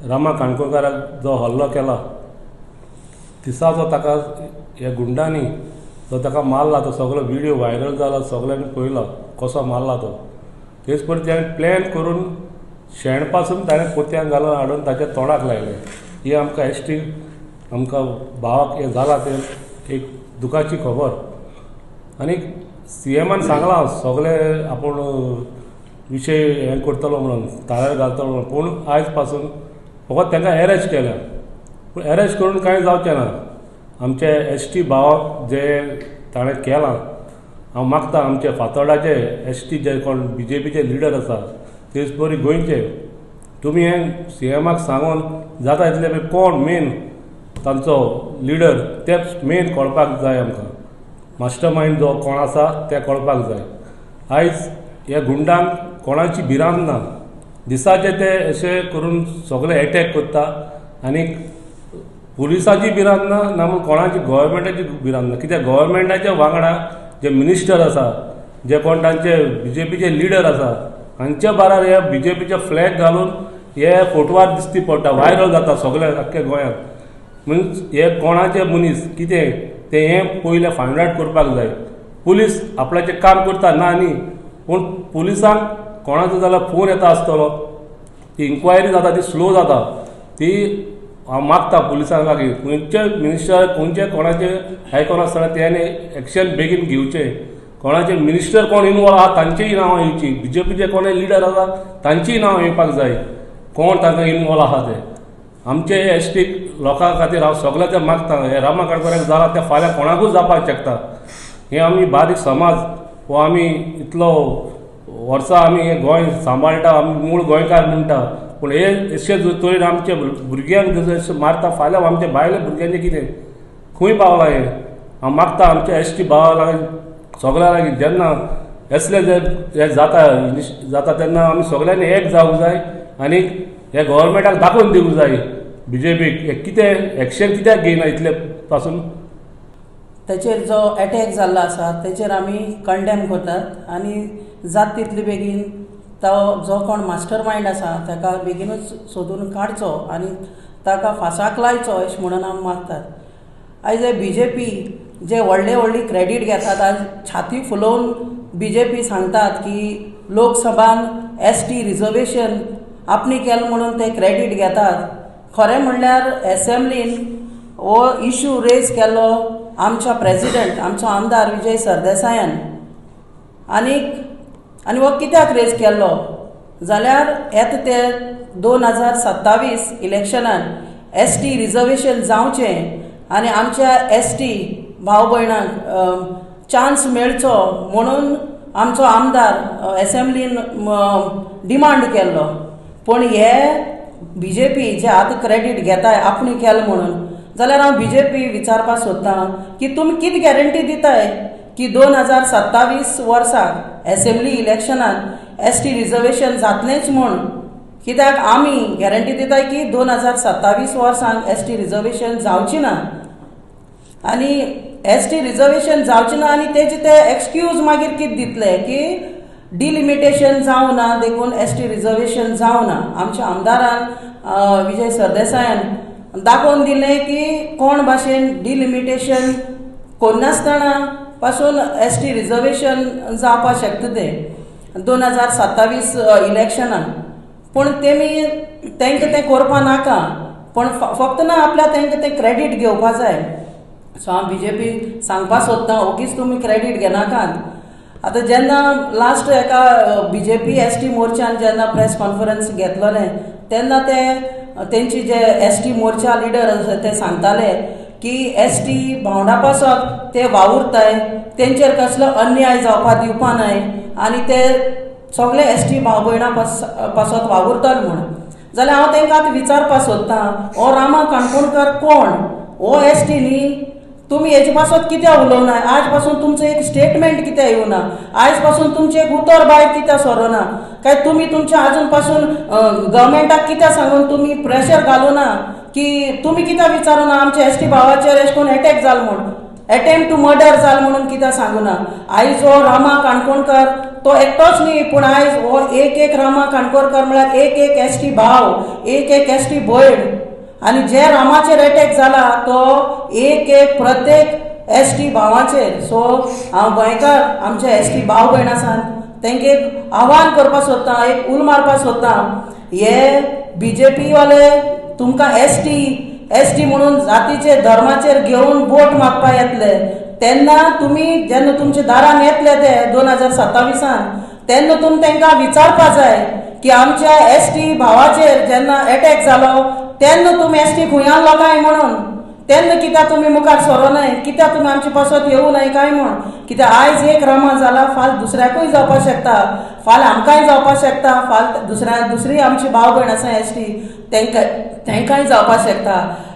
रामा काणकोणकाराक जो हल्लो केला दिसाचो ताका ह्या गुंडांनी जो ताका मारला तो सगळो व्हिडियो व्हायरल जाला, सगळ्यांनी पळयला कसो मारला तो. तेच परी ताणें प्लॅन करून शेण पासून ताणें पोतयान घालून हाडून ताच्या तोंडाक लायलें. ही आमकां एस टी आमकां भावाक हें जालां तें एक दुखाची खबर. आनी सी एमान सांगलां सगळे आपूण विशय हें करतलो म्हणून, ताळ्यार घालतलो म्हणून, पूण आयज पासून फकत तांकां एरेस्ट केल्या. पूण एरेस्ट करून कांय जावचें ना. आमचे एस टी भावाक जे ताणें केलां, हांव मागता आमचे फातोर्डाचे एस टी जे कोण बी जे पीचे लिडर आसा तेच परी गोंयचे, तुमी हें सी एमाक सांगून जाता इतले बेगीन कोण मेन तांचो लिडर ते मेन कळपाक जाय आमकां. मास्टर मायंड जो कोण आसा ते कळपाक जाय. आयज ह्या गुंडांक कोणाची भिरांत ना. दिसाचे ते अशें करून सगळे एटॅक करता आनी पुलिसाची भिरांत ना, ना म्हूण कोणाची गव्हर्मेंटाची भिरांत ना. कित्याक गव्हर्मेंटाच्या वांगडा जे मिनिस्टर आसा, जे कोण तांचे बी जे पीचे लिडर आसा, हांच्या बारार हे बी जे पीचे फ्लॅग घालून हे फोटवार दिसती पडटा, व्हायरल जाता सगळे आख्ख्या गोंयांत. म्हणजे हे कोणाचे मनीस कितें तें हें पयलें फायंड आवट करपाक जाय. पुलीस आपल्याचें काम करता ना न्ही, पूण पुलिसांक कोणाचो जाल्यार फोन येता आसतलो, ती इन्क्वायरी जाता ती स्लो जाता. ती हांव मागता पुलिसांक लागीं खंयचे मिनिस्टर खंयचे कोणाचे आयकोन आसतना तेणे एक्शन बेगीन घेवचें. कोणाचे मिनिस्टर कोण इनवॉल्व आहा तांचीय नांवां येवची, बी जे पीचे कोण लिडर आसा तांचीय नांवां येवपाक जाय, कोण तांकां इनवॉल्व आहा ते. आमचे एस टी लोकां खातीर हांव सगळें तें मागता. हें रामा काणकोणकाराक जालां तें फाल्यां कोणाकूच जावपाक शकता. हें आमी बारीक समाज हो आमी इतलो वर्सां आमी हें गोंय सांबाळटा, आमी मूळ गोंयकार म्हणटा, पूण हे अशे तरेन आमच्या भुरग्यांक जशें मारता, फाल्यां आमच्या भायल्या भुरग्यांचें कितें खंय पावलां हें. हांव मागता आमच्या एस टी भावा लागीं सगळ्या लागीं जेन्ना असले जे जाता जाता तेन्ना आमी सगळ्यांनी एक जावंक जाय आनी हे गव्हर्मेंटाक दाखोवन दिवंक जाय बी जे पीक हे कितें एक्शन कित्याक घेयना इतले पासून. ताचेर जो एटॅक जाल्लो आसा तेचेर आमी कंडेम करतात आनी जात तितले बेगीन तो जो कोण मास्टर मायंड आसा ताका बेगीनूच सोदून काडचो आनी ताका फांसाक लायचो अशें म्हणून आमी मागतात. आयज हे बी जे पी जे व्हडले व्हडली क्रेडीट घेतात, आज छाती फुलोवन बी जे पी सांगतात की लोकसभान एस टी रिजर्वेशन आपणी केलें म्हणून ते क्रेडीट घेतात. खरें म्हणल्यार एसेंब्लीन हो इशू रेज केलो आमच्या प्रेजिडंट, आमचो आमदार विजय सरदेसायान. आनी हो कित्याक रेज केल्लो जाल्यार येता ते 2027 इलेक्शनान एस टी रिजर्वेशन जावचें आनी आमच्या एस टी भाव भयणांक चान्स मेळचो म्हणून आमचो आमदार एसेंब्लीन डिमांड केल्लो. पूण हे बी जे पी जे आतां क्रेडीट घेताय आपणे केलें म्हणून, जाल्यार हांव बी जे पी विचारपाक सोदतां की तुमी कितें गॅरंटी दिताय की 2027 वर्साक एसेंब्ली इलेक्शनान एस टी रिजर्वेशन जातलेंच म्हूण? कित्याक आमी गॅरंटी दिताय की 2027 वर्सांक एस टी रिजर्वेशन जावची ना आनी एस टी रिजर्वेशन जावचें ना आनी तेजे ते एक्सक्यूज मागीर कितें दितले की डिलिमिटेशन जावं ना देखून एस टी रिजर्वेशन जावं ना. आमच्या आमदारान विजय सरदेसायान दाखोवन दिलें की कोण भाशेन डिलिमिटेशन कोन्नासतना पासून एस टी रिजर्वेशन जावपाक शकता तें 2027 इलेक्शनान. पूण तेमी तांकां तें करपा नाका, पूण फक्त ना आपल्या तांकां तें क्रेडीट घेवपा जाय. सो हांव बी जे पी सांगपाक सोदतां ओगीच तुमी क्रेडीट घेनाकात. आतां जेन्ना लास्ट एका B J P S T मोर्चान जेन्ना प्रेस कॉन्फरन्स घेतलोलें तेन्ना ते तेंची जे एस टी मोर्चा लिडर आसा ते सांगताले की एस टी भावंडा पासत ते वावुरताय, तेंचेर कसलो अन्याय जावपा दिवपा नाय आनी ते सगळे एस टी भाव भयणां पासत वावुरतले म्हूण. जाल्यार हांव तांकां आतां विचारपाक सोदतां, हो रामा काणकोणकार कोण? हो एस टी न्ही? तुमी हेजे पासत कित्याक उलोवना? आज पासून तुमचें एक स्टेटमेंट कित्याक येवना? आयज पासून तुमचें एक उतर भायर कित्याक सरना? काय तुमी तुमच्या आजून पासून गव्हर्मेंटाक कित्याक सांगून तुमी प्रेशर घालूना की तुमी कित्याक विचारूना आमच्या एस टी भावाचेर एश कोन एटॅक जाल म्हूण, एटेम्प्ट टू मर्डर जाल म्हणून कित्याक सांगूना? आयज हो रामा काणकोणकार तो एकटोच न्ही, पूण आयज हो एक एक रामा काणकोणकर म्हळ्यार एक एक एस टी भाव, एक एक एस टी भयण, आनी जे रामाचेर एटॅक जाला तो एक एक प्रत्येक एस टी भावाचेर. सो हांव गोंयकार आमचे एस टी भाव भयण आसात तेंकां एक आव्हान करपाक सोदता, एक उलो मारपाक सोदता, हे बीजेपी वाले तुमकां एस टी म्हणून जातीचेर धर्माचेर घेवन वोट मागपाक येतले तेन्ना तुमी जेन्ना तुमच्या दारान येतले ते 2027 तेन्ना तुमी तांकां विचारपा जाय की आमच्या एस टी भावाचेर जेन्ना एटॅक जालो तेन्ना तुमी एस टी खंय आहलो काय म्हणून, तेन्ना कित्याक तुमी मुखार सरो न्हय, कित्याक तुमी आमचे पासत येवं न्हय काय म्हूण. कित्याक आयज एक रामा जाला, फाल दुसऱ्याकूय जावपाक शकता, फाल आमकांय जावपाक शकता, फाल दुसरी आमची भाव भयण आसा एस टी तेंकांय जावपाक शकता.